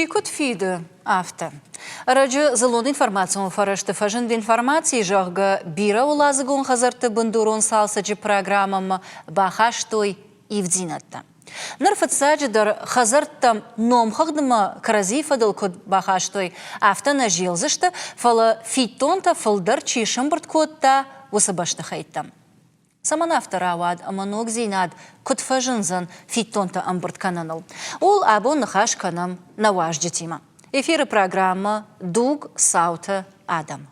Чи куыд фиды, афтӕ. Ӕрӕджы дзыллон информацион фӕрӕзты фӕзынд информаци, зӕгъгӕ, бирӕуӕладзыгон хӕдзӕртты бындурон цалцӕджы программӕмӕ бахастой ивддзинӕдтӕ. Ныр фыццаджыдӕр хӕдзӕрттӕм номхыгъдмӕ кӕрӕдзийы фӕдыл куыд бахастой, афтӕ нӕ зилдзысты, фӕлӕ фиддонтӕ фылдӕр чи сӕмбырд кодта, уыцы бӕстыхӕйттӕм. Цӕмӕн афтӕ рауад ӕмӕ ногдзинад куыд фӕзындзӕн фиддонтӕ ӕмбырд кӕныныл? Ууыл абон ныхас кӕнӕм нӕ уазджытимӕ. Эфиры программӕ Дуг, цаутӕ, адӕм.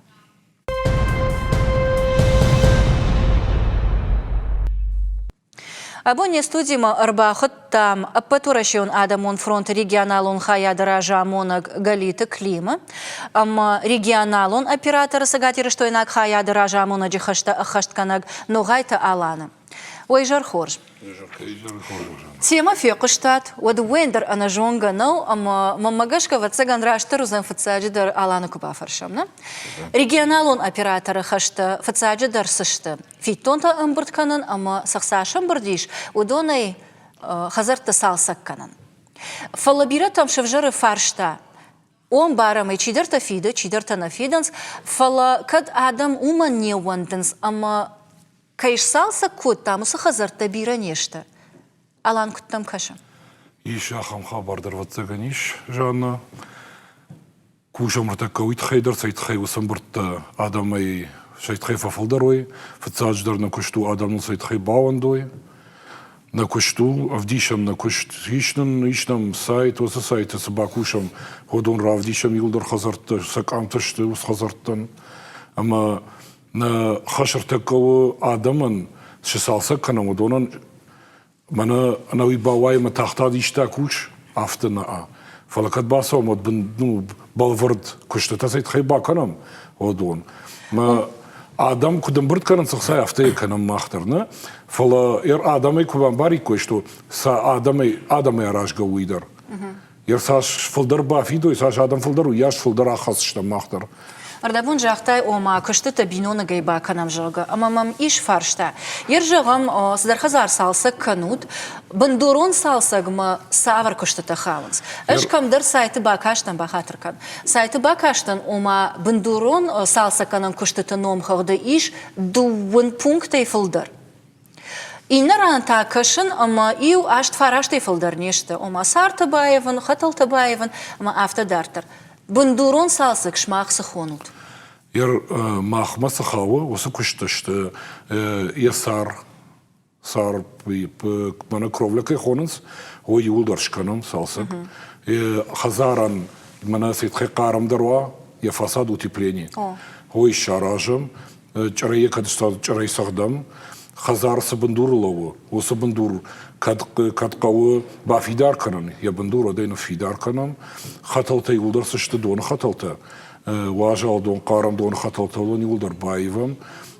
Абон не студимӕ ӕрбахуыдтам Ӕппӕтуӕрӕсеон адӕмон фронты регионалон хайады разамонӕг Галиты Климы ӕмӕ регионалон операторы цӕгатирыстойнаг хайады разамонӕджы хӕстӕ ӕххӕстгӕнӕг Ногъайты Аланы. Уӕ изӕр хорз. Темӕ фехъуыстат, уӕд уӕн дӕр ӕнӕзонгӕ нӕу, ӕмӕ мӕнмӕ гӕсгӕ, ӕвӕццӕгӕн, растдӕр уыдзӕн фыццаджыдӕр Аланы куы бафӕрсӕм, нӕ? Регионалон операторы хӕстӕ фыццаджыдӕр цы сты? Фиддонтӕ ӕмбырд кӕнын ӕмӕ цы хца сӕмбырд ис, уыдонӕй хӕдзӕрттӕ цалцӕг кӕнын. Фӕлӕ бирӕтӕм сӕвзӕры фарста, О, ӕмбарӕм ӕй, чидӕртӕ фиды, чидӕртӕ нӕ фидынц, фӕлӕ кӕд адӕм уымӕн не ууӕндынц ӕмӕ кӕй сцалцӕг кодтам, уыцы хӕдзӕрттӕ бирӕ не сты. Алан, куыд дӕм кӕсы? Ис ахӕм хабар дӕр, ӕвӕццӕгӕн, ис, Жанна. Кусӕм ныртӕккӕ уый тыххӕй дӕр, цӕй тыххӕй уыцы ӕмбырдтӕ адӕмӕй цӕй тыххӕй фӕфылдӕр уой, фыццаджыдӕр нӕ куыст у адӕмыл цӕй тыххӕй бауӕндой. Нӕ куыст у, ӕвдисӕм нӕ куыст, ис нын, ис нӕм сайт, уыцы сайты цы бакусӕм, уыдон равдисӕм иуылдӕр хӕдзӕрттӕ, сӕ къамтӕ сты уыцы хӕдзӕрттӕн. Ӕмӕ нӕ хӕс ӕртӕккӕ у адӕмӕн, цы цалцӕг кӕнӕм, уыдонӕн мӕнӕ ӕнӕуи бауай ӕмӕ тагъд-тагъд исты акус, афтӕ нӕ. Фӕлӕ кӕд бацӕуӕм, уӕд бын, ну, бӕлвырд куыстытӕ цӕй тыххӕй бакӕнӕм, уыдон. Мӕ адӕм куыд ӕмбырд кӕнынц ӕхцайы, афтӕ йӕ кӕнӕм мах дӕр, нӕ? Фӕлӕ адӕмӕй куы бамбариккой, что сӕ адӕмӕй, адӕмӕй аразгӕ уый дӕр. Йӕ цас фылдӕр бафидой, цас адӕм фылдӕр, уыйас фылдӕр ахӕсдзыстӕм мах дӕр. Ӕрдӕбон загътай, ома, куыстытӕ биноныгӕй бакӕнӕм, зӕгъгӕ, ӕмӕ мӕм ис фарста. Ер зӕгъӕм, цыдӕр хӕдзар цалцӕг кӕнут, бындурон цалцӕгмӕ цавӕр куыстытӕ хауынц? Ӕз кӕмдӕр сайты бакастӕн, бахатыр кӕн, сайты бакастӕн, ома, бындурон цалцӕггӕнӕн куыстыты номхыгъды ис дыууын пунктӕй фылдӕр. Иннӕ ран та кӕсын ӕмӕ иу аст фарастӕй фылдӕр не сты, ома царты баивын, хӕтӕлтӕ баивын ӕмӕ афтӕ дарддӕр. Бындурон цалцӕг сымах цы хонут? Ер махмӕ цы хауы, уыцы куысты сты йӕ сӕр, сӕр мӕнӕ кровля кӕй хонынц, уый иууылдӕр скӕнӕм цалцӕг. Хӕдзарӕн мӕнӕ цетхӕй хъармдӕр уа, йӕ фасад утепление. Уый саразӕм, чъырӕй кӕд чъырӕй цӕгъдӕм, хӕдзар цы бындуры лӕууы, уыцы бындур кӕд, кӕд хъӕуы бафидар кӕнын, йӕ бындур уӕд ӕй ныффидар кӕнӕм. Хӕтӕлтӕ иууылдӕр цы сты доны хӕтӕлтӕ, уазал дон, хъарм доны хӕтӕлтӕ, уыдон иууылдӕр баивӕм.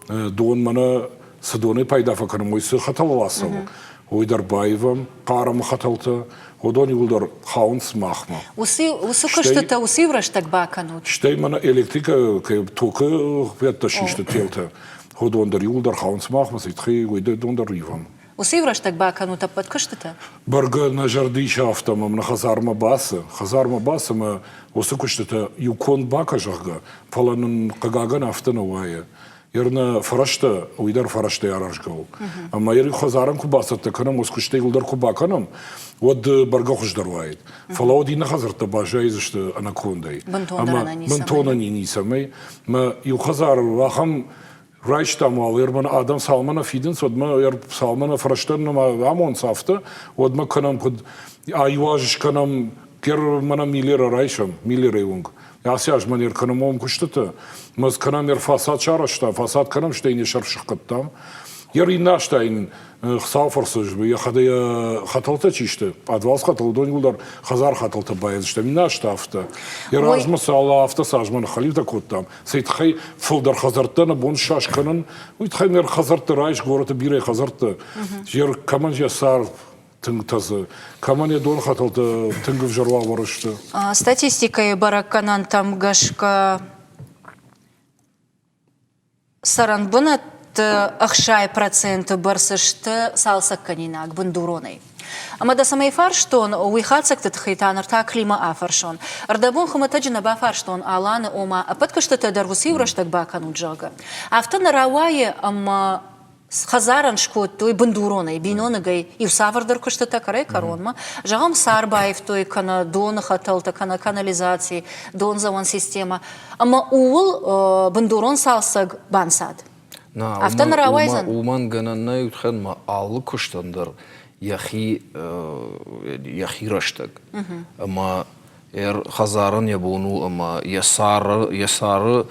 Дон мӕнӕ цы донӕй пайда фӕкӕнӕм, уый цы хӕтӕлыл ацӕуы, уый дӕр баивӕм, хъарм хӕтӕлтӕ, уыдон иууылдӕр хауынц махмӕ. Уыцы куыстытӕ уыцы иу рӕстӕг бакӕнут? Стӕй мӕнӕ электрикӕ кӕй токы хъуӕттӕ систы телтӕ, уыдон дӕр иууылдӕр хауынц махмӕ, цӕй тыххӕй уый дон дӕр ивӕм. Уыцы иу рӕстӕг бакӕнут ӕппӕт куыстытӕ? Бӕргӕ нӕ зӕрды ис афтӕ, ӕмӕ нӕ хӕдзармӕ бацы, хӕдзармӕ бацы ӕмӕ уыцы куыстытӕ иу конд бакӕ, зӕгъгӕ, фӕлӕ нын хъыгагӕн афтӕ нӕ уайы. Ер нӕ фӕрӕзтӕ, уый дӕр фӕрӕзтӕй аразгӕ у. Ӕмӕ ер хӕдзарӕн куы бацӕттӕ кӕнӕм, уыцы куыстӕй дӕр куы бакӕнӕм, уӕд бӕргӕ хуыздӕр уаид. Фӕлӕ уӕд иннӕ хӕдзӕрттӕ баззайдзысты ӕнӕкондӕй. Бынтон ӕнӕницӕмӕй. Мӕ иу хӕдзар ахӕм райстам уал, ер мӕн адӕм цалмӕ нӕ фидынц, уӕдмӕ ер цалмӕ нӕ фӕрӕзтӕ нӕма амонынц афтӕ, уӕдмӕ кӕнӕм куыд аиу аз скӕнӕм, гер мӕнӕ миллера райсӕм, миллерӕй онг. Ацы аз мӕн ӕркӕнӕм куыстытӕ, мӕ кӕнӕм ӕр фасад сарӕзтам, фасад кӕнӕм, стӕй не сӕр сыхгӕдтам. Йӕ иннӕ азтӕ йын Хуыцауы фӕрцы йӕхӕдӕг йӕ хӕтӕлтӕ чи сты, пъадвал хӕтӕл, уыдон иууылдӕр хӕдзар хӕтӕлтӕ байӕдзыстӕм. Иннӕ азтӕ афтӕ. Йӕ размӕ цы алы афтӕ цы азмӕ ныххӕлиутӕ кодтам, цӕй тыххӕй фылдӕр хӕдзӕрттӕ нӕ бон ссас кӕнын, уый тыххӕй ме хӕдзӕртты райс горӕты бирӕ хӕдзӕрттӕ. Кӕмӕн йӕ цард тынг тӕдзы, кӕмӕн йӕ донхӕтӕлтӕ тынг ӕвзӕр уавӕры сты. Статистикӕйы бӕрӕггӕнӕнтӕм гӕсгӕ цӕрӕнбынӕтты 60% бӕрц сты цалцӕгкӕнинаг бындуронӕй. Ӕмӕ дӕ цӕмӕй фарстон, уый хатдзӕгты тыххӕй та ныр та Климӕ афӕрсон. Ӕрдӕбон хуымӕтӕджы нӕ бафарстон Аланы, ома ӕппӕт куыстытӕ дӕр уыцы иу рӕстӕг бакӕнут, зӕгъгӕ. Афтӕ нӕ рауайы, ӕмӕ хӕдзарӕн скодтой бындуронӕй, биноныгӕй иу цавӕрдӕр куыстытӕ кӕрӕй-кӕронмӕ. Зӕгъӕм, цар баивтой кӕнӕ доны хӕтӕлтӕ, кӕнӕ канализаци, дондзӕуӕн системӕ. Ӕмӕ ууыл бындурон цалцӕг банцад. Афтӕ нӕ рауайдзӕн? Уымӕн гӕнӕн нӕй, уыдхӕн ма алы куыстӕн дӕр йӕхи йӕхи рӕстӕг. Ӕмӕ хӕдзарӕн йӕ бон у ӕмӕ йӕ цары, йӕ цары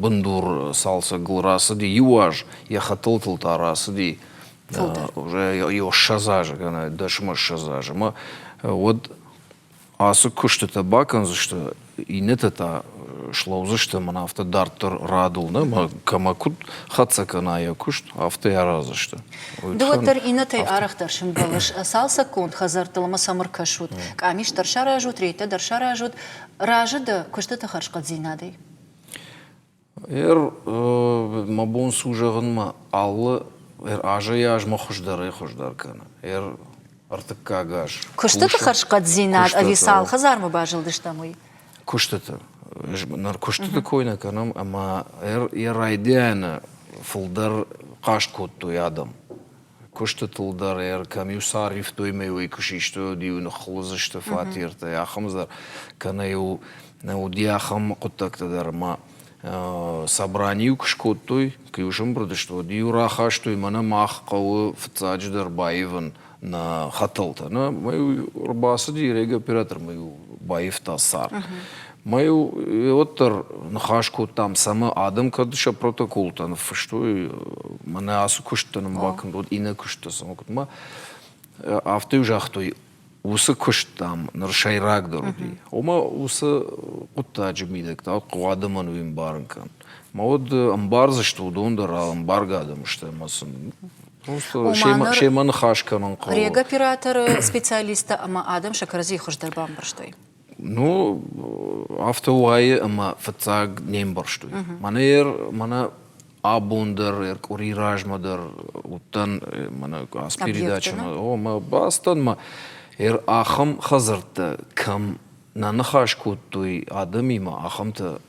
бындур цалцӕгыл рацыди иу аз, йӕ хӕтӕлтыл та рацыди уже 20 азы кӕнӕ 10 азы. Ӕмӕ уӕд Ацы куыстытӕ бакӕндзысты, иннӕтӕ та слӕудзысты мӕн афтӕ дарддӕр радыл, нӕ мӕ кӕмӕ куыд хӕццӕ кӕна йӕ куыст, афтӕ йӕ араздзысты. Ды уӕддӕр иннӕтӕй арӕхдӕр сӕмбӕлыс цалцӕггонд хӕдзӕрттыл ӕмӕ сӕм ӕркӕсут. Къамис дӕр саразут, рейдтӕ дӕр саразут. Разы дӕ куыстыты хӕрзхъӕддзинадӕй? Ер мӕ бон цы у зӕгъынмӕ, алы азӕй-азмӕ хуыздӕрӕй-хуыздӕр кӕны. Ер ӕртыккаг аз. Куыстыты хӕрзхъӕддзинад ӕви цал хӕдзармӕ базылдыстӕм, уый? Куыстыты. Ныр куыстыты кой нӕ кӕнӕм, ӕмӕ йӕ райдианы фылдӕр хъаст кодтой адӕм. Куыстытыл дӕр ӕр кӕм-иу цар ивтой мӕ-иу ӕй куы систой, уӕд-иу ныххуылыдз сты фатертӕ, ахӕм дӕр, кӕнӕ-иу уыди ахӕм хъуыддӕгтӕ дӕр, ӕмӕ собрани-иу куы скодтой, куы-иу сӕмбырд сты, уӕд-иу рахастой, мӕнӕ мах хъӕуы фыццаджыдӕр баивын нӕ хӕтӕлтӕ. Нӕ, мӕ-иу ӕрбацыди регоператор, мӕ-иу баивта цар. Мӕ-иу уӕддӕр ныхас кодтам, цӕмӕ адӕм кӕд сӕ протоколтӕ ныффыстой, мӕнӕ ацы куысттӕ нын бакӕнд, уӕд иннӕ куысттӕ цӕмӕ куыд. Мӕ афтӕ-иу загътой, уыцы куыст, дам, ныр сӕйрагдӕр уыди. Ома уыцы хъуыддаджы мидӕг та хъуы адӕмӕн уый ӕмбарын кӕн. Мӕ уӕд ӕмбардзысты уыдон дӕр, ӕмбаргӕ адӕм сты ӕмӕ сын просто семӕ ныхас кӕнын хъӕуы. Регоператоры специалисттӕ ӕмӕ адӕм сӕ кӕрӕдзийы хуыздӕр бамбӕрстой. Ну, афтӕ уайы ӕмӕ фыццаг не мбӕрстой. Мӕнӕ мӕнӕ абон дӕр, ӕркъуыри размӕ дӕр уыдтӕн мӕнӕ ацы передачӕмӕ. О, мӕ бацыдтӕн мӕ ахӕм хӕдзӕрттӕ кӕм нӕ ныхас кодтой адӕмимӕ, ахӕмтӕ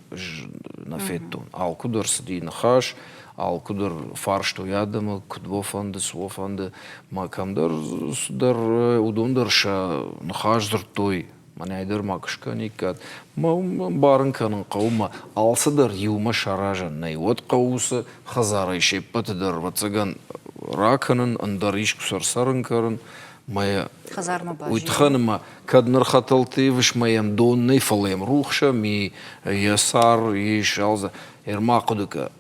нӕ федтон. Алкуыдӕр цыди ныхас, алкуыдӕр фарстой адӕмы, куыд уӕ фӕнды, цы уӕ фӕнды. Мӕ кӕмдӕр цыдӕр уыдон дӕр сӕ ныхас дзырдтой. Мӕнӕй дӕр ма куы скӕниккат. Мӕ ӕмбарын кӕнын хъӕуы мӕ алцыдӕр иумӕ саразӕн нӕй. Уӕд хъӕуы уыцы хӕдзарӕй се ппӕты дӕр, ӕвӕццӕгӕн, ракӕнын, ӕндӕр искуы ӕрцӕрын кӕнын. Мӕ хӕдзармӕ уый тыххӕн ӕмӕ кӕд ныр хӕтӕлты ивыс мӕ йӕм дон нӕй, фӕлӕ йӕм рухс ӕм и, йӕ цар ис, алдзӕ. Ӕрма хъуыды кӕ,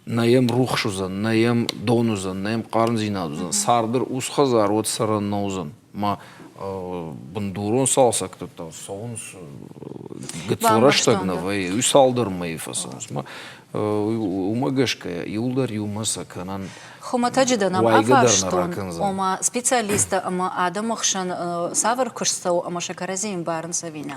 нӕ йӕм рухс уыдзӕн, нӕ йӕм дон уыдзӕн, нӕ йӕм хъармдзинад уыдзӕн. Царды ус хӕдзар уӕд цӕрӕн нӕ уыдзӕн. Ма бындурон цалцӕгтӕ та цӕуынц гыццыл рӕстӕг нӕ вӕййы, уый цалдӕр мӕйы фӕцӕуынц. Ма уымӕ гӕсгӕ иуылдӕр иумӕ сӕ кӕнӕн Хуымӕтӕджы дӕ нӕм афарстон, ома специалисттӕ ӕмӕ адӕмы хсӕн цавӕр куыст цӕуы ӕмӕ сӕ кӕрӕдзийы ӕмбарынц ӕви нӕ.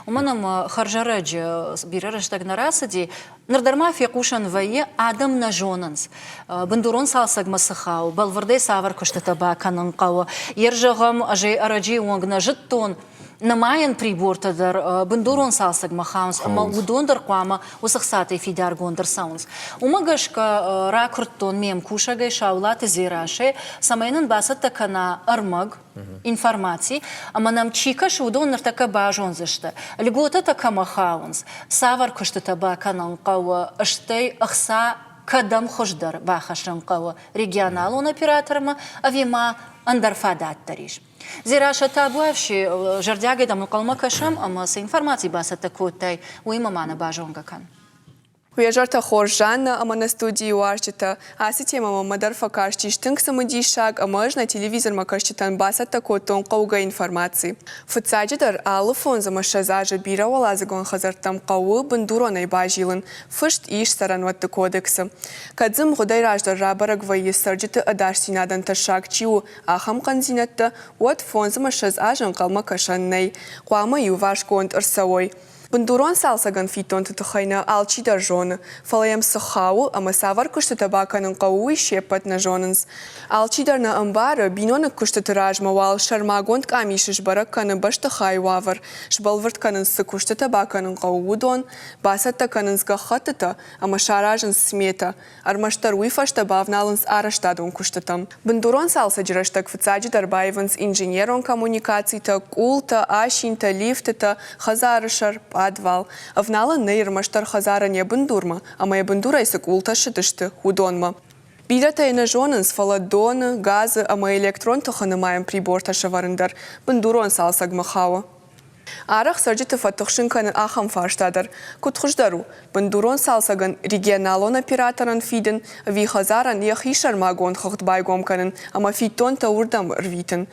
Уымӕн ӕмӕ хӕрзӕрӕджы бирӕ рӕстӕг нӕ рацыди, Ныр дӕр ма фехъусӕн вӕййы, адӕм нӕ зонынц, бындурон цалцӕгмӕ цы хауы, бӕлвырдӕй цавӕр куыстытӕ бакӕнын хъӕуы. Йе рзӕгъӕм, ӕз ӕй ӕрӕджыйы онг нӕ зыдтон, нымайӕн прибортӕ дӕр бындурон цалцӕгмӕ хауынц ӕмӕ уыдон дӕр хъуамӕ уыцы хцатӕй фидаргонд ӕрцӕуынц. Уымӕ гӕсгӕ ракуырдтон ме мкусӕгӕй Саулаты Дзерассӕй, цӕмӕй нын бацӕттӕ кӕна ӕрмӕг, информаци, ӕмӕ нӕм чи кӕсы, уыдон ныртӕккӕ базондзысты, льготӕтӕ кӕмӕ хауынц, цавӕр куыстытӕ бакӕнын хъӕуы, стӕй ӕхца кӕдӕм хуыздӕр бахӕссын хъӕуы регионалон оператормӕ ӕви ма ӕндӕр фадат дӕр ис. Дзерассӕ табуафси, зӕрдиагӕй дӕм ӕнхъӕлмӕ кӕсӕм ӕмӕ цы информаци бацӕттӕ кодтай, уыимӕ ма нӕ базонгӕ кӕн. Уе зӕртӕ хорз, Жаннӕ ӕмӕ нӕ студийы уазджытӕ. Ацы темӕ мӕнмӕ дӕр фӕкастис тынг цымыдисаг ӕмӕ ӕз нӕ телевизормӕ кӕсджытӕн бацӕттӕ кодтон хъӕугӕ информаци. Фыццаджыдӕр, алы 25 азы бирӕуӕладзыгон хӕдзӕрттӕм хъӕуы бындуронӕй базилын, фыст ис цӕрӕнуӕтты кодексы. Кӕд дзы мгъуыдӕй раздӕр рабӕрӕг вӕййы цӕрджыты ӕдасдзинадӕн тӕссаг чи у, ахӕм хъӕндзинӕдтӕ, уӕд 25 азы ӕнхъӕлмӕ кӕсӕн нӕй, хъуамӕ иуварсгонд ӕрцӕуой. Бындурон цалцӕгӕн фиддонты тыххӕй нӕ алчидӕр зоны, фӕлӕ йӕм цы хауы ӕмӕ цавӕр куыстытӕ бакӕнын хъӕуы, уый се ппӕт нӕ зонынц. Алчидӕр нӕ ӕмбары, биноныг куыстыты размӕ уал сӕрмагонд къамисы сбӕрӕг кӕны бӕстыхайы уавӕр, сбӕлвырд кӕнынц цы куыстытӕ бакӕнын хъӕуы, уыдон, бацӕттӕ кӕнынц гӕххӕттытӕ ӕмӕ саразынц сметӕ. Ӕрмӕстдӕр уый фӕстӕ бавналынц арӕзтадон куыстытӕм. Бындурон цалцӕджы рӕстӕг фыццаджыдӕр баивынц инженерон коммуникацитӕ, къултӕ, асинтӕ, лифтытӕ, хӕдзары сӕр, пъадвал. Ӕвналӕн нӕй ӕрмӕстдӕр хӕдзарӕн йӕ бындурмӕ ӕмӕ йӕ бындурӕй цы къултӕ ссыдысты, уыдонмӕ. Бирӕтӕ йӕ нӕ зонынц, фӕлӕ доны, газы ӕмӕ электрон тыхы нымайӕн прибортӕ сӕвӕрын дӕр бындурон цалцӕгмӕ хауы. Арӕх цӕрджыты фӕтыхсын кӕны ахӕм фарста дӕр, куыд хуыздӕр у, бындурон цалцӕгӕн регионалон операторӕн фидын ӕви хӕдзарӕн йӕхи сӕрмагонд хыгъд байгом кӕнын ӕмӕ фиддонтӕ уырдӕм ӕрвитын.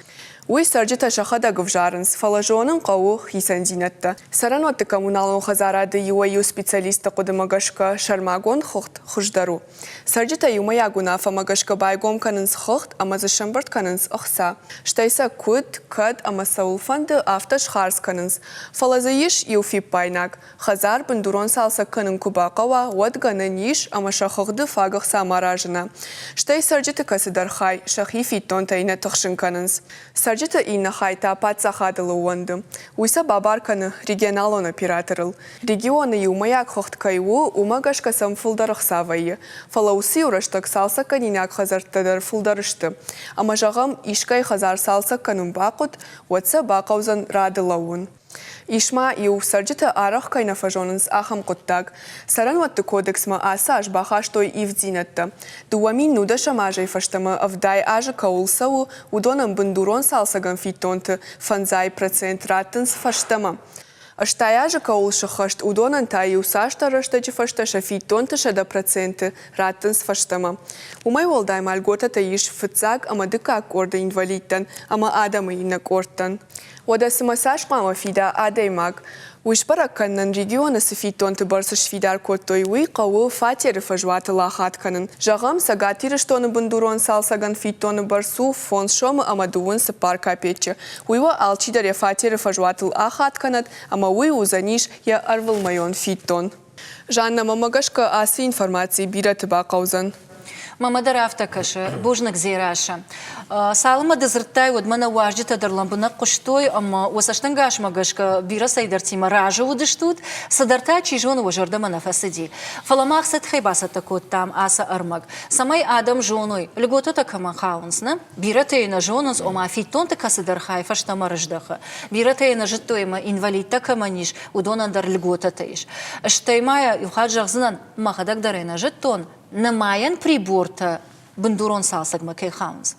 Уый цӕрджытӕ сӕхӕдӕг ӕвзарынц, фӕлӕ зонын хъӕуы хицӕндзинӕдтӕ. Цӕрӕнуӕтты коммуналон хӕдзарады иуӕй-иу специалистты хъуыдымӕ гӕсгӕ сӕрмагонд хыгъд хуыздӕр у. Цӕрджытӕ иумӕйаг уынаффӕмӕ гӕсгӕ байгом кӕнынц хыгъд ӕмӕ дзы сӕмбырд кӕнынц ӕхца. Стӕй сӕ куыд, кӕд ӕмӕ цӕуыл фӕнды, афтӕ схардз кӕнынц. Фӕлӕ дзы ис иу фиппаинаг. Хӕдзар бындурон цалцӕг кӕнын куы бахъӕуа, уӕд гӕнӕн ис, ӕмӕ сӕ хыгъды фаг ӕхца ма разына. Стӕй цӕрджыты кӕцыдӕр хай сӕхи фиддонтӕй нӕ тыхсын кӕнынц. Цӕрджыты иннӕ хай та паддзахадыл ӕууӕнды. Уый сӕ бабар кӕны регионалон операторыл. Регионы иумӕйаг хыгъд кӕй у, уымӕ гӕсгӕ сӕм фылдӕр ӕхца вӕййы. Фӕлӕ уыцы-иу рӕстӕг цалцӕггӕнинаг хӕдзӕрттӕ дӕр фылдӕр сты. Ӕмӕ, зӕгъӕм, искӕй хӕдзар цалцӕг кӕнын бахъуыд, уӕд сӕ бахъӕудзӕн рады лӕууын. Ис ма иу, цӕрджытӕ арӕх кӕй нӕ фӕзонынц, ахӕм хъуыддаг. Цӕрӕнуӕтты кодексмӕ ацы аз бахастой ивддзинӕдтӕ. 2019 азӕй фӕстӕмӕ 70 азы кӕуыл цӕуы, уыдонӕн бындурон цалцӕгӕн фиддонты фӕндзай процент раттынц фӕстӕмӕ. 80 азы кӕуыл сыххӕст, уыдонӕн та иу цасдӕр рӕстӕджы фӕстӕ сӕ фиддонты 100% раттынц фӕстӕмӕ. Уымӕй уӕлдай ма льготӕтӕ ис фыццаг ӕмӕ дыккаг къорды инвалидтӕн ӕмӕ адӕмы иннӕ къордтӕн. Уӕдӕ цымӕ цас хъуамӕ фида адӕймаг? Уый сбӕрӕг кӕнынӕн регионы цы фиддонты бӕрц сфидар кодтой, уый хъӕуы фатеры фӕзуатыл ахатт кӕнын. Зӕгъӕм, Цӕгат Ирыстоны бындурон цалцӕгӕн фиддоны бӕрц у фондз сомы ӕмӕ дыууын цыппар капеччы. Уый уӕ алчидӕр йӕ фатеры фӕзуатыл ахатт кӕнӕд ӕмӕ уый уыдзӕнис йӕ ӕрвылмӕйон фиддон. Жанна, мӕнмӕ гӕсгӕ ацы информаци бирӕты бахъӕудзӕн. Мамӕ дӕр афтӕ кӕсы. Бузныг, Дзерассӕ. Цалынмӕ ды дзырдтай, уӕдмӕ нӕ уазджытӕ дӕр лӕмбынӕг хъуыстой ӕмӕ уӕ цӕстӕнгасмӕ гӕсгӕ бирӕ цӕйдӕртимӕ разы уыдыстут, цыдӕртӕ, чи зоны, уӕ зӕрдӕмӕ нӕ фӕцыди. Фӕлӕ мах цӕттӕй бацӕттӕ кодтам ацы ӕрмӕг, цӕмӕй адӕм зоной, льготӕтӕ кӕмӕн хауынц, нӕ? Бирӕтӕ йӕ нӕ зонынц, ома фиддонты кӕцыдӕр хай фӕстӕмӕ рыздӕхы. Бирӕтӕ йӕ нӕ зыдтой ӕмӕ инвалидтӕ кӕмӕн ис, уыдонӕн дӕр льготӕтӕ ис. Стӕй ма йӕ иу хатт зӕгъдзынӕн, мӕхӕдӕг дӕр ӕй нӕ зыдтон, нымайӕн прибортӕ бындурон цалцӕгмӕ кӕй хауынц.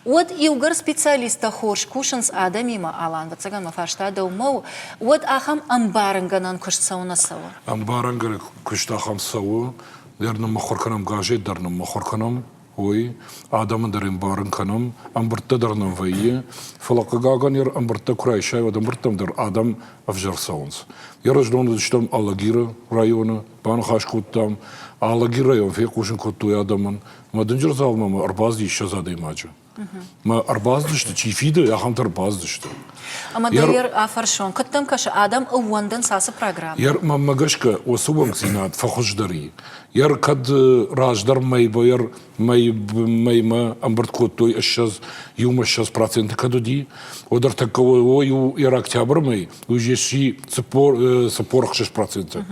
Уӕд иугӕр специалисттӕ хорз кусынц адӕмимӕ, Алан, ӕвӕццӕгӕн мӕ фарста дӕумӕ у, уӕд ахӕм ӕмбарынгӕнӕн куыст цӕуы нӕ цӕуы? Ӕмбарынгӕнӕн куыст ахӕм цӕуы, дӕр ныммыхуыр кӕнӕм газет дӕр ныммыхуыр кӕнӕм, уый адӕмы дӕр ӕмбарын кӕнӕм, ӕмбырдтӕ дӕр нӕм вӕййы, фӕлӕ хъыгагӕн йӕ ӕмбырдтӕ куы райсай, уӕд ӕмбырдтӕм дӕр адӕм ӕвзӕр цӕуынц. Йӕ раздон уыдыстӕм Алагиры районы, баныхас кодтам. Алагиры район фехъусын кодтой адӕмӕн, мӕ дынджыр залмӕ мӕ ӕрбацыди 20 адӕймаджы. Мӕ ӕрбацыдысты, чи фиды, ахӕмтӕ ӕрбацыдысты. Ӕмӕ дӕ афӕрсон, куыд дӕм кӕсы, адӕм ӕууӕндынц ацы программӕ? Йӕ мӕнмӕ гӕсгӕ, уыцы уӕнгдзинад фӕхуыздӕр и. Йӕ кӕд раздӕр мӕйбӕр мӕймӕ ӕмбырд кодтой 20, иумӕ 20% кӕд уыди, уӕд ӕртӕккӕ иу йӕ октябры мӕй уый сси 46%.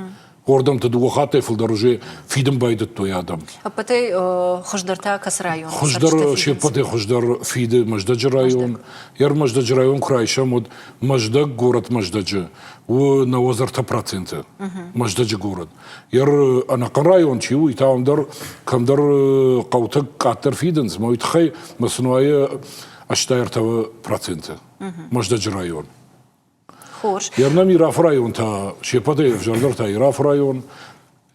Уордӕмты дыууӕ хаттӕй фылдӕр уже фидын байдыдтой адӕм. Ӕппӕтӕй хуыздӕр та кӕцы район? Хуыздӕр, се ппӕтӕй хуыздӕр фиды Мӕздӕджы район. Йӕ Мӕздӕджы район куы райсӕм, уӕд Мӕздӕг, город Мӕздӕджы, у 93%. Мӕздӕджы город. Йӕ ӕнӕхъӕн район чи у, уый та ӕндӕр кӕмдӕр хъӕутӕ къаддӕр фидынц, мӕ уый тыххӕй мӕ сын уайы 83% Мӕздӕджы район. Хорз. Ернӕм Ирафы район та се ппӕтӕй ӕвзӕрдӕр та Ирафы район.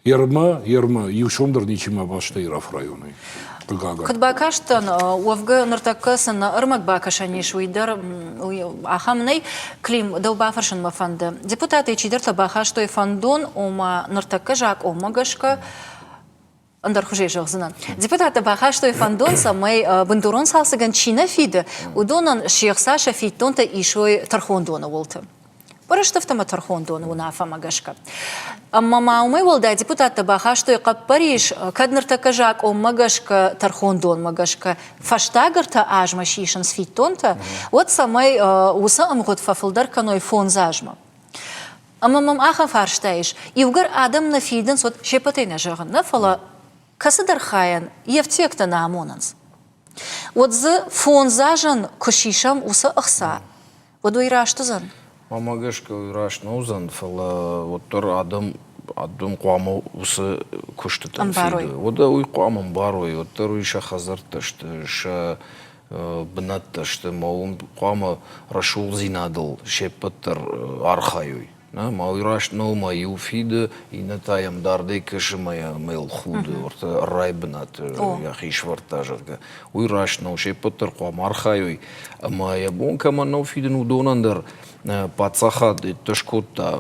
Ермӕ, Ермӕ, иу сом дӕр ничима баста Ирафы районӕй. Хъыгагӕн. Куыд бакастӕн, уӕвгӕ ныртӕккӕ цы нӕ ӕрмӕг бакӕсӕн ис, уый дӕр ахӕм нӕй. Клим, дӕу бафӕрсын мӕ фӕнды. Депутаттӕй чидӕртӕ бахастой фӕндон, ома ныртӕккӕ закъонмӕ гӕсгӕ ӕндӕрхуызӕй зӕгъдзынӕн. Депутаттӕ бахастой фӕндон, цӕмӕй бындурон цалцӕгӕн чи нӕ фиды, уыдонӕн се хца сӕ фиддонтӕ исой тӕрхондоны уылты. Пъырыстыфты ӕмӕ тӕрхондоны уынаффӕмӕ гӕсгӕ. Ӕмӕ ма уымӕй уӕлдай депутаттӕ бахастой хъӕппӕрис, кӕд ныртӕккӕ закъонмӕ гӕсгӕ, тӕрхондонмӕ гӕсгӕ фӕстаг ӕртӕ азмӕ сисынц фиддонтӕ, уӕд цӕмӕй уыцы ӕмгъуыд фӕфылдӕр кӕной фондз азмӕ. Ӕмӕ мӕм ахӕм фарста ис, иугӕр адӕм нӕ фидынц, уӕд се ппӕтӕй нӕ зӕгъын, нӕ, фӕлӕ кӕцыдӕр хайӕн йе фтиӕгтӕ нӕ амонынц. Уӕд дзы фондз азӕн куы сисӕм уыцы ӕхца, уӕд уый раст уыдзӕн? Мӕнмӕ гӕсгӕ уый раст нӕ уыдзӕн, фӕлӕ уӕддӕр адӕм адӕм хъуамӕ уыцы куыстытӕн фидой. Уӕдӕ уый хъуамӕ ӕмбарой, уӕддӕр уый сӕ хӕдзӕрттӕ сты, сӕ бынӕттӕ сты ӕмӕ уым хъуамӕ рӕсугъддзинадыл се ппӕт дӕр архайой. Нӕ, ма уый раст нӕу, мӕ иу фиды, иннӕ та йӕм дардӕй кӕсы мӕ йыл худы, уӕртӕ ӕррайы бынаты йӕхи сӕвӕрдта, зӕгъгӕ. Уый раст нӕу, се ппӕт дӕр хъуамӕ архайой. Ӕмӕ йӕ бон кӕмӕн нӕу фидын, уыдонӕн дӕр паддзахад ӕддӕ скодта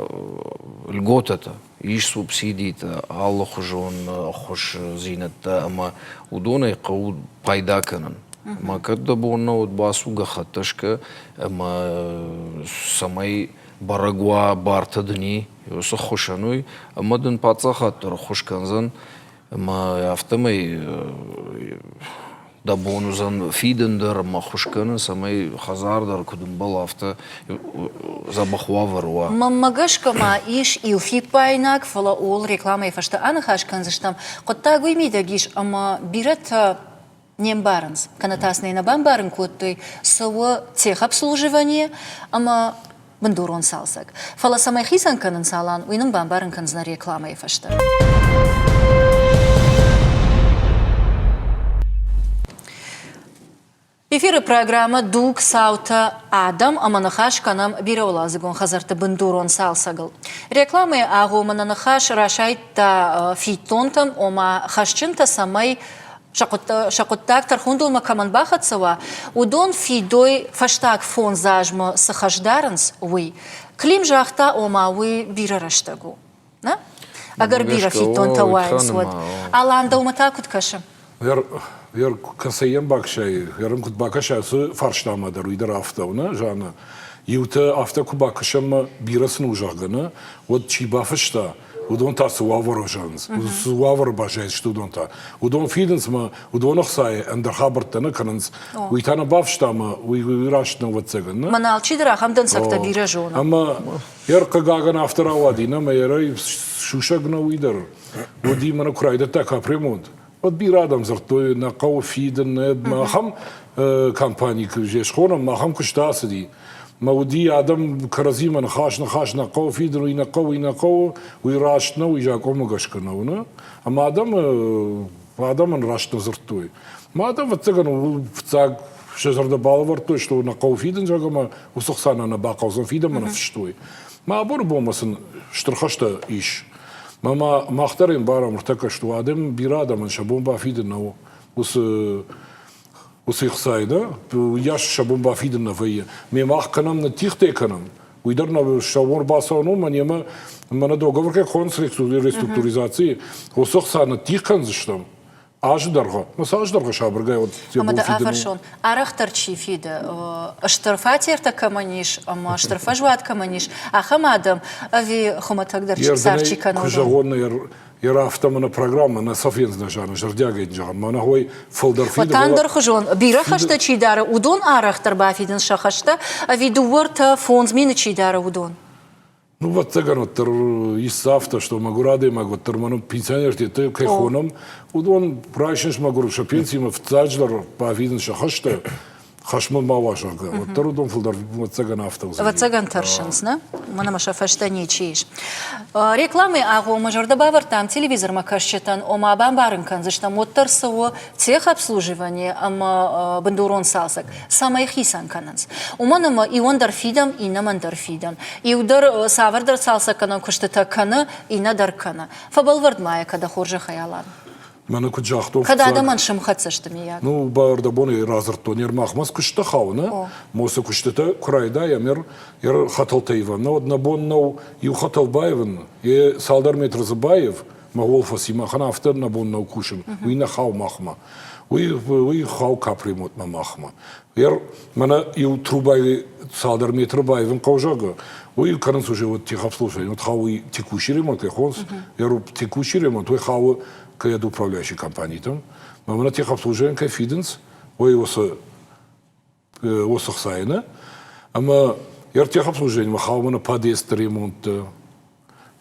льготӕтӕ, ис субсидитӕ, алыхуызон ӕххуысдзинӕдтӕ ӕмӕ уыдонӕй хъӕуы пайда кӕнын. Ӕмӕ кӕд дӕ бон нӕ уыд, бацу гӕххӕтт ӕсгӕ ӕмӕ цӕмӕй бӕрӕг уа, бартӕ дын и, уыцы ххуысӕн уый, ӕмӕ дын паддзахад дӕр ӕххуыс кӕндзӕн, ӕмӕ афтӕмӕй дӕ бон уыдзӕн фидын дӕр ӕмӕ ӕххуыс кӕнын, цӕмӕй хӕдзар дӕр куыд ӕмбӕла, афтӕ дзӕбӕх уавӕр уа. Мӕнмӕ гӕсгӕ ма ис иу фиппаинаг, фӕлӕ ууыл рекламӕйы фӕстӕ аныхас кӕндзыстӕм. Хъуыддаг уый мидӕг ис, ӕмӕ бирӕтӕ не мбарынц, кӕнӕ та сын ӕй нӕ бамбарын кодтой, цы у техобслуживание ӕмӕ бындурон цалцӕг. Фӕлӕ цӕмӕй хицӕн кӕнынц Алан, уый нын бамбарын кӕндзынӕ рекламӕйы фӕстӕ. Эфиры программӕ «Дуг, цаутӕ, адӕм» ӕмӕ ныхас кӕнӕм бирӕуӕладзыгон хӕдзӕртты бындурон цалцӕгыл. Рекламӕйы агъоммӕ нӕ ныхас расайдта фиддонтӕм, ома хӕсджынтӕ цӕмӕй сӕ хъуыддаг тӕрхондонмӕ кӕмӕн бахӕццӕ уа, уыдон фидой фӕстаг фондз азмӕ цы хӕс дарынц, уый. Клим загъта, ома уый бирӕ рӕстӕг у. Нӕ? Ӕгӕр бирӕ фиддонтӕ уайынц уӕд. Алан, дӕумӕ та куыд кӕсы? Кӕцӕй йӕм бакӕсай, ӕрын куыд бакӕсай, уыцы фарстамӕ дӕр уый дӕр афтӕ у, нӕ, Жанна? Иутӕ афтӕ куы бакӕсӕм, бирӕ сын у, зӕгъгӕ, нӕ, уӕд чи бафыста, уыдон та цы уавӕры зӕгъынц, цы уавӕры баззайдзысты уыдон та. Уыдон фидынц мӕ уыдон ӕхцайы ӕндӕр хабӕрттӕ нӕ кӕнынц. Уый та нӕ бафыста ӕмӕ уый раст нӕу ӕвӕццӕгӕн. Нӕ? Мӕн алчидӕр ахӕм дӕнцӕгтӕ бирӕ зоны. Ӕмӕ йӕ хъыгагӕн афтӕ рауади, нӕ, ӕмӕ йӕ сусӕг нӕ уый дӕр. Уыди мӕнӕ куы райдыдта капремонт, уӕд бирӕ адӕм дзырдтой, нӕ хъӕуы фидын, нӕ ахӕм компани куы схонӕм, ахӕм куыст ацыди. Мӕ уыди адӕм кӕрӕдзимӕ ныхас, ныхас, нӕ хъӕуы фидын, уый нӕ хъӕуы, уый нӕ хъӕуы, уый раст нӕу, уый закъонмӕ гӕсгӕ нӕу, нӕ? Ӕмӕ адӕм, адӕмӕн раст нӕ дзырдтой. Мӕ адӕм, ӕвӕццӕгӕн, фыццаг сӕ зӕрдӕ балӕвӕрдтой, что нӕ хъӕуы фидын, зӕгъгӕ, ӕмӕ уыцы хца нӕ нӕ бахъӕудзӕн фидӕнмӕ нӕ фыстой. Мӕ абоны бонмӕ сын стыр хӕстӕ ис. Мӕ ма мах дӕр ӕмбарӕм ныртӕккӕ сты, адӕм бирӕ адӕмӕн сӕ бон бафидын нӕу уыцы уыцы ӕхцайы, да? Уыйас сӕ бон бафидын нӕ вӕййы. Ме мах кӕнӕм, ныттигътӕ кӕнӕм, уый дӕр нӕ сӕ бон бацӕуын у, мӕн мӕнӕ договор кӕй хонынц реструктуризацийы, уыцы ӕхца ныттигъ кӕндзыстӕм, азы дӕргъы, ну цы азы дӕргъы сабыргай вот Ӕмӕ дӕ афӕрсон, арӕхдӕр чи фиды, стыр фатертӕ кӕмӕн ис ӕмӕ стыр фӕзуат кӕмӕн ис, ахӕм адӕм ӕви хуымӕтӕгдӕр цард чи кӕны? Куы зӕгъон, йӕ афтӕ мӕнӕ программӕ нӕ сӕфендзынӕ заны, зӕрдиагӕй зӕгъын, мӕнӕ уой фылдӕр фиды. Ӕндӕрхуызон, бирӕ хӕстӕ чи дары, уыдон арӕхдӕр бафидынц сӕ хӕстӕ, ӕви дыууӕ, ӕртӕ, фондз мины чи дары, уыдон? Ну, ӕвӕццӕгӕн, уӕддӕр ис афтӕ, что мӕгуыр адӕймаг уӕддӕр мӕн пенсионертӕ кӕй хонӕм, уыдон райсынц мӕгуыр сӕ пенсимӕ фыццаджыдӕр бафидынц сӕ хӕстӕ, хӕсмӕ ма уа, зӕгъгӕ, уӕддӕр уыдон фылдӕр ӕвӕццӕгӕн афтӕ уыдзӕни. Ӕвӕццӕгӕн тӕрсынц, нӕ? Уымӕн ӕмӕ сӕ фӕстӕ ничи ис. Рекламӕйы агъоммӕ зӕрдӕ бавӕрдтам телевизормӕ кӕсджытӕн, ома бамбарын кӕндзыстӕм, уӕддӕр цы у техобслуживание ӕмӕ бындурон цалцӕг, цӕмӕй хицӕн кӕнынц. Уымӕн ӕмӕ иуӕн дӕр фидӕм, иннӕмӕн дӕр фидӕм. Иу дӕр цавӕрдӕр цалцӕггӕнӕн куыстытӕ кӕны, иннӕ дӕр кӕны. Фӕбӕлвырд ма йӕ кӕд хорзӕхӕй, Алан? Мӕнӕ куыд загътон, Кӕд адӕмӕн сымхӕццӕ сты, миййаг? Ну, баӕрдӕбонӕй радзырдтон, ер махмӕ цы куыстытӕ хауы, нӕ? Мосы куыстытӕ куы райдайӕм, ер, ер хӕтӕлтӕ ивӕм. Нӕ, уӕд нӕ бон нӕу иу хӕтӕл баивын, е цалдӕр метры дзы баив, мӕ уол фӕци, махӕн афтӕ нӕ бон нӕу кусын, уый нӕ хауы махмӕ. Уый, уый хауы капремонтмӕ махмӕ. Ер мӕнӕ иу трубайы цалдӕр метры баивын хъӕуы, зӕгъгӕ, Уый кӕнынц уже вот техобслуживание. Вот хауы текущий ремонт, кӕй хонынц, текущий ремонт, уый хауы кӕд управляющей компанитӕм. Мӕнӕ техобслуживание кӕй фидынц, уый уыцы уыцы хцайы нӕ. Ӕмӕ ӕртехобслуживаниемӕ хауы мӕнӕ подъездты ремонтты,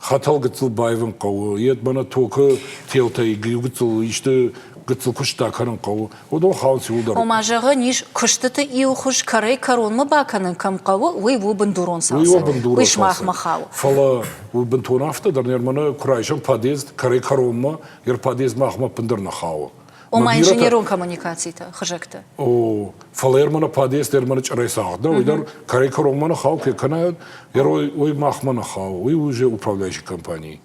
хӕтӕл гыццыл баивын хъӕуы, йед мӕнӕ токы телтӕй иу гыццыл исты гыццыл куыстытӕ кӕнын хъӕуы, уыдон хауынц иуылдӕр. Ома, зӕгъӕн ис, куыстыты иу хуыз кӕрӕй-кӕронмӕ бакӕнын кӕм хъӕуы, уый у бындурон цалцӕг. Уый у бындурон Уый сымахмӕ хауы. Фӕлӕ уый бынтон афтӕ дӕр нӕ, мӕнӕ куы райсӕм подъезд кӕрӕй-кӕронмӕ, йӕ подъезд махмӕ ӕппындӕр нӕ хауы. Ома инженерон коммуникацитӕ, хызӕгтӕ. О, фӕлӕ ӕрмӕнӕ подъезд ӕрмӕнӕ чъырӕй цагъд нӕ, уый дӕр кӕрӕй-кӕронмӕ нӕ хауы, кӕй кӕна, уый махмӕ нӕ хауы, уый уже управляющей компании.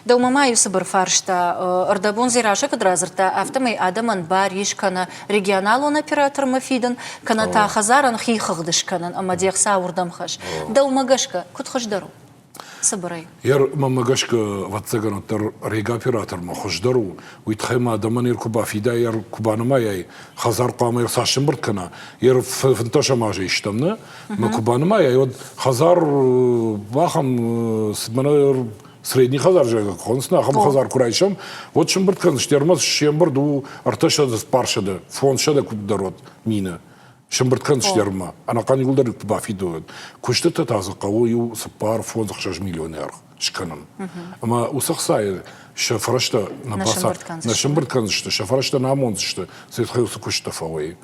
Дӕумӕ ма иу цыбыр фарста. Ӕрдӕбон Дзерассӕ куыд радзырдта, афтӕмӕй адӕмӕн бар ис кӕнӕ регионалон оператормӕ фидын, кӕнӕ та хӕдзарӕн хи хыгъд скӕнын ӕмӕ де хца уырдӕм хӕсс. Дӕумӕ гӕсгӕ, куыд хуыздӕр у? Цыбырӕй. Йӕ мӕнмӕ гӕсгӕ, ӕвӕццӕгӕн, уӕддӕр регоператормӕ хуыздӕр у. Уый тыххӕй ма адӕмӕн ир куы бафидай, ӕр куы банымайай, хӕдзар хъуамӕ ир цас сӕмбырд кӕна, ир фынддӕсӕм азы истӕм, нӕ? Мӕ куы банымайай, уӕд хӕдзар ахӕм, мӕнӕ средний хӕдзар зӕгъгӕ, хонынц нӕ, ахӕм хӕдзар куы райсӕм, уӕд сӕмбырд кӕндзысты, ӕрмӕст се мбырд у 300, 400, 500 куыддӕр уӕд мины. Сӕмбырд кӕндзысты ӕрмӕ, ӕнӕхъӕн иуылдӕр куы бафидой, куыстытӕ та дзы хъӕуы иу 4, 5, 6 миллионы аргъ скӕнын. Ӕмӕ уыцы хцайы сӕ фӕрӕзтӕ нӕ сӕмбырд кӕндзысты, сӕ фӕрӕзтӕ нӕ амондзысты, цӕй тыххӕй уыцы куыстытӕ фӕуой.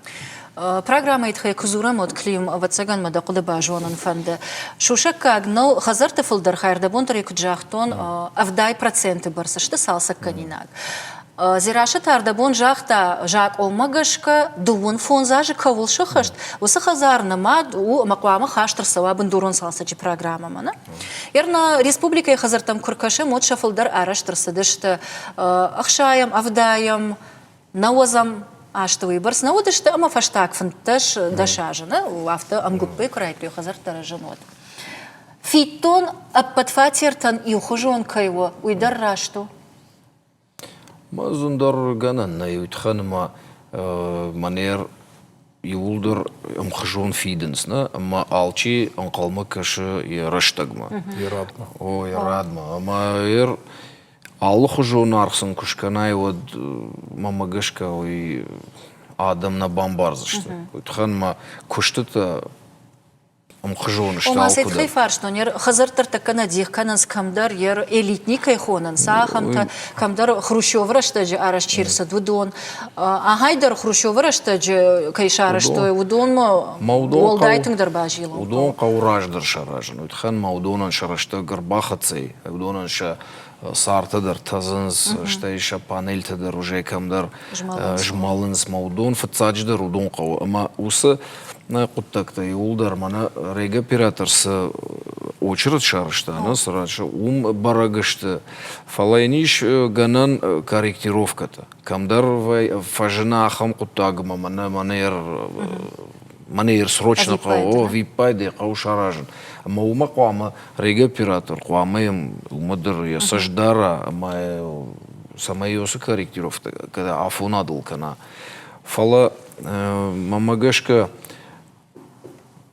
Программӕйы тыххӕй куы дзурӕм, уӕд Клим, ӕвӕццӕгӕн мӕ дӕ хъуыды базонын фӕнды. Сусӕггаг нӕу, хӕдзӕртты фылдӕр хай ӕрдӕбон дӕр куыд загътон, 70% бӕрц сты цалцӕггӕнинаг. Дзерассӕ та ӕрдӕбон загъта, закъонмӕ гӕсгӕ 25 азы кӕуыл сыххӕст, уыцы хӕдзар нымад у ӕмӕ хъуамӕ хаст ӕрцӕуа бындурон цалцӕджы программӕмӕ. Нӕ? Ерна республикӕйы хӕдзӕрттӕм куы ркӕсӕм, уӕд сӕ фылдӕр арӕзт ӕрцыдысты ӕхсайӕм, ӕвдайӕм, нӕуӕдзӕм азты уыйбӕрц нӕ уыдысты ӕмӕ фӕстаг 15 дӕс азы, нӕ, афтӕ ӕмгуыппӕй куы райдыдтой хӕдзӕрттӕ рӕзын, уӕд. Фиддон ӕппӕт фатертӕн иухуызон кӕй у, уый дӕр раст у? Зындӕр гӕнӕн нӕй, уый тыххӕн ӕмӕ манер иууылдӕр ӕмхуызон фидынц, нӕ? Ӕмӕ алчи ӕнхъӕлмӕ кӕсы йӕ рӕстӕгмӕ. Йӕ радмӕ. О, йӕ радмӕ. Ӕмӕ алыхуызон аргъ сын куы скӕнай, уӕд мӕнмӕ гӕсгӕ уый адӕм нӕ бамбардзысты. Уый тыххӕн ма куыстытӕ ӕмхуызон сты Ома сӕ тыххӕй фарстон, йӕ хӕдзӕрттӕ ӕртӕккӕ нӕ дих кӕнынц кӕмдӕр, йӕ элитни кӕй хонынц, ахӕмтӕ, кӕмдӕр Хрущевы рӕстӕджы арӕзт чи рцыд, уыдон. Ахӕй дӕр Хрущевы рӕстӕджы кӕй сарӕзтой, уыдонмӕ уӕлдай тынгдӕр базилын. Уыдон хъӕуы раздӕр саразын. Уый тыххӕн ма уыдонӕн сӕ рӕстӕг ӕрбахӕццӕ и, уыдонӕн сӕ цартӕ дӕр тӕдзынц, стӕй сӕ панельтӕ дӕр уже кӕмдӕр змӕлынц. Мӕ уыдон фыццаджыдӕр уыдон хъӕуы. Ӕмӕ уыцы нӕ хъуыддӕгтӕ иууылдӕр мӕнӕ регоператор цы очередь сарӕзта, нӕ цы рӕзы, уым бӕрӕг сты. Фӕлӕ йын ис гӕнӕн корректировкӕтӕ. Кӕмдӕр фӕзына ахӕм хъуыддаг ӕмӕ мӕнӕ мӕнӕ срочно хъӕуы, ӕвиппайды хъӕуы саразын. Ӕмӕ уымӕ хъуамӕ регоператор хъуамӕ йӕм уымӕ дӕр йӕ цӕст дара ӕмӕ цӕмӕй уыцы корректировкӕтӕ афонадыл кӕна. Фӕлӕ мӕнмӕ гӕсгӕ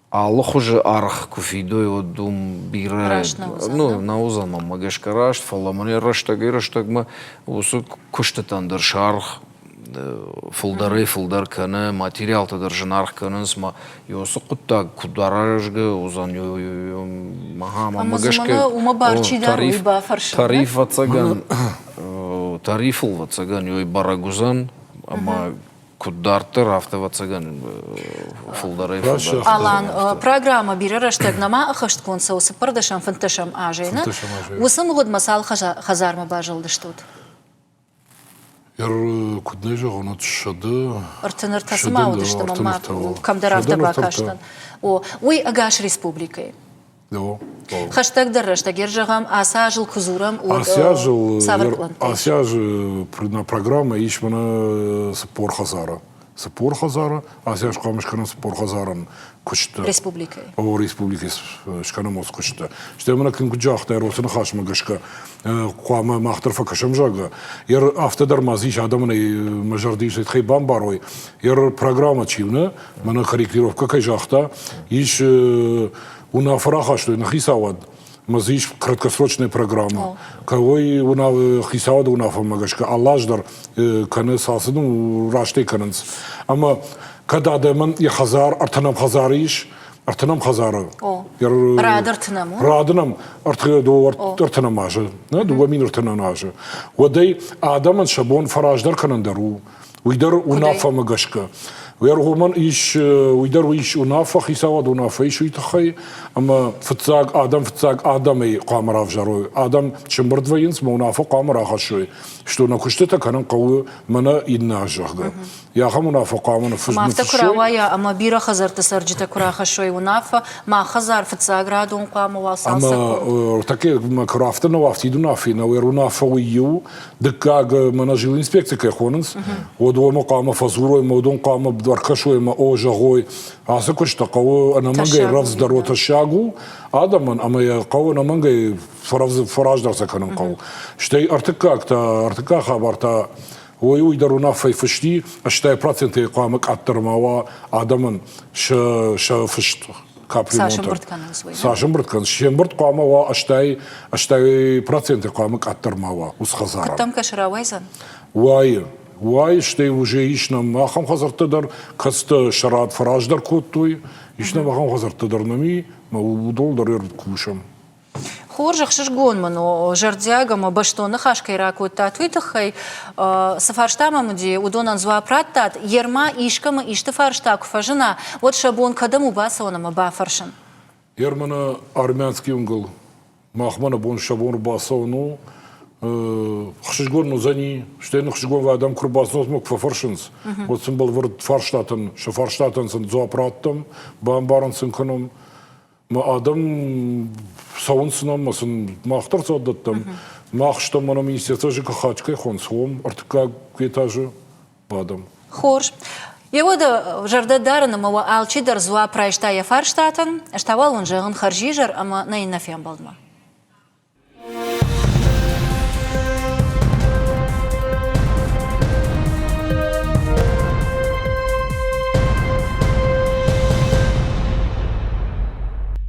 алы хуызы аргъ куы фидой, уӕд уым бирӕ раст нӕ уыдзӕн. Ну, нӕ уыдзӕн мӕнмӕ гӕсгӕ раст, фӕлӕ мӕнӕ рӕстӕгӕй-рӕстӕгмӕ уыцы куыстытӕн дӕр сӕ аргъ фылдӕрӕй-фылдӕр кӕны, материалтӕ дӕр зынаргъ кӕнынц, ма уыцы хъуыддаг куыд аразгӕ уыдзӕн, мӕнмӕ гӕсгӕ уымӕ бар чи дары, уый бафӕрсын. Тариф, ӕвӕццӕгӕн, тарифыл, ӕвӕццӕгӕн, уый бӕрӕг уыдзӕн, ӕмӕ куыд дарддӕр, афтӕ, ӕвӕццӕгӕн, фылдӕрӕй фылдӕр. Алан, программӕ бирӕ рӕстӕг нӕма ӕххӕстгонд цӕуы цыппӕрдӕсӕм, фынддӕсӕм азӕй, нӕ? Уыцы мгъуыдмӕ цал хӕдзармӕ базылдыстут? Куыд нӕ зӕгъон, уӕд 100 33 цыма уыдысты, мӕ кӕмдӕр афтӕ бакастӕн. О, уый ӕгас республикӕйы. Хӕстӕгдӕр рӕстӕг, ер зӕгъӕм, ацы азыл куы дзурӕм, уӕд цавӕр пълӕнттӕ ис? Ацы азы программӕ ис мӕнӕ 40 хӕдзары. 40 хӕдзары, ацы аз хъуамӕ скӕнӕм 40 хӕдзарӕн куысты. Республикӕйы. О, республикӕйы скӕнӕм уыцы куыстытӕ. Стӕй мӕнӕ куыд загътай, роты ныхасмӕ гӕсгӕ, хъуамӕ мах дӕр фӕкӕсӕм, зӕгъгӕ. Ер афтӕ дӕр ма дзы ис, адӕмӕн ӕй мӕ зӕрды ис, хай бамбарой. Ер программӕ чи у, нӕ, мӕнӕ корректировкӕ кӕй загъта, ис. Уынаффӕ рахастой нӕ хицауад, ӕмӕ дзы ис краткосрочная программа. Кӕой хицауады уынаффӕмӕ гӕсгӕ алы аз дӕр кӕны цы ну, растӕй кӕнынц. Ӕмӕ кӕд адӕмӕн йӕ хӕдзар ӕртынӕм хӕдзары ис, ӕртынӕм хӕдзары. Рад ӕртынӕм у? Радынӕм ӕртынӕм азы, 2030 азы. Уӕд ӕй адӕмӕн сӕ бон фӕраздӕр кӕнын дӕр у. Уый дӕр уынаффӕмӕ гӕсгӕ. Уӕргомӕн ис, уый дӕр ис уынаффӕ, хицауад уынаффӕ ис уый тыххӕй, ӕмӕ фыццаг адӕм фыццаг адӕмӕй хъуамӕ равзарой. Адӕм сӕмбырд вӕййынц ӕмӕ уынаффӕ хъуамӕ рахӕссой, что нӕ куыстытӕ кӕнын хъӕуы мӕнӕ иннӕ аз, зӕгъгӕ. Ахӕм уынаффӕ хъуамӕ ныффыстой. Афтӕ куы рауайа, ӕмӕ бирӕ хӕдзӕртты цӕрджытӕ куы рахӕссой уынаффӕ, мах хӕдзар фыццаг радон хъуамӕ уа цалцӕггонд. Ӕмӕ ӕртӕккӕ куы рафтӕ нӕ афтид уынаффӕ нӕ уынаффӕ уый иу, Дыккаг, мӕнӕ жилинспекци кӕй хонынц, уӕд уымӕ хъуамӕ фӕдзурой ӕмӕ уыдон хъуамӕ ӕркӕсой ӕмӕ о зӕгъой, ацы куысты хъӕуы ӕнӕмӕнгӕй рӕвдздӕр у, тӕссаг у адӕмӕн ӕмӕ йӕ хъӕуы ӕнӕмӕнгӕй фӕраздӕр сӕ кӕнын хъӕуы. Стӕй ӕртыккаг та, ӕртыккаг хабар та, уый уый дӕр уынаффӕйы фысти, 80 процентӕй хъуамӕ къаддӕр ма уа адӕмӕн сӕ, сӕ фыст капремонтӕн. Цас ӕмбырд кӕнынц уый? Цас ӕмбырд кӕнынц? Се мбырд хъуамӕ уа 80 проценты хъуамӕ къаддӕр ма уа уыцы хӕдзарӕн. Куыд дӕм кӕсы, рауайдзӕн? Уайы. Уайы, стӕй уже ис нӕм ахӕм хӕдзӕрттӕ дӕр, кӕцытӕ сӕ рад фӕраздӕр кодтой, ис нӕм ахӕм хӕдзӕрттӕ дӕр нӕм и, ӕмӕ уыдон дӕр ӕркусӕм. Хорз, ӕхсызгон мын у, зӕрдиаг ӕмӕ бӕстон ныхас кӕй ракодтат, уый тыххӕй. Цы фарста мӕм уыди, уыдонӕн дзуапп раттат. Ерма искӕмӕ исты фарста куы фӕзына, уӕд сӕ бон кӕдӕм у бацӕуын ӕмӕ бафӕрсын? Ерманы Армянский уынгыл махмӕ нӕ бон сӕ бон ӕрбацӕуын у. Хсызгон уыдзӕни, стӕй ныхсызгон адӕм куы ӕрбацӕуынц ӕмӕ куы фӕфӕрсынц, уӕд сын бӕлвырд фарстатӕн, сӕ фарстатӕн сын дзуапп раттӕм, бамбарын сын кӕнӕм. Мӕ адӕм цӕуынц нӕм, ӕмӕ сын мах дӕр цот дӕттӕм. Мах стӕм мӕнӕ министерство ЖКХ кӕй хонынц, уым ӕртыккаг этажы бадӕм. Хорз. Еуӕдӕ зӕрдӕ дарын ӕмӕ уӕ алчидӕр дзуапп райста йӕ фарстатӕн. Ӕз та уал уын зӕгъын хӕрзизӕр ӕмӕ нӕ иннӕ фембӕлдмӕ.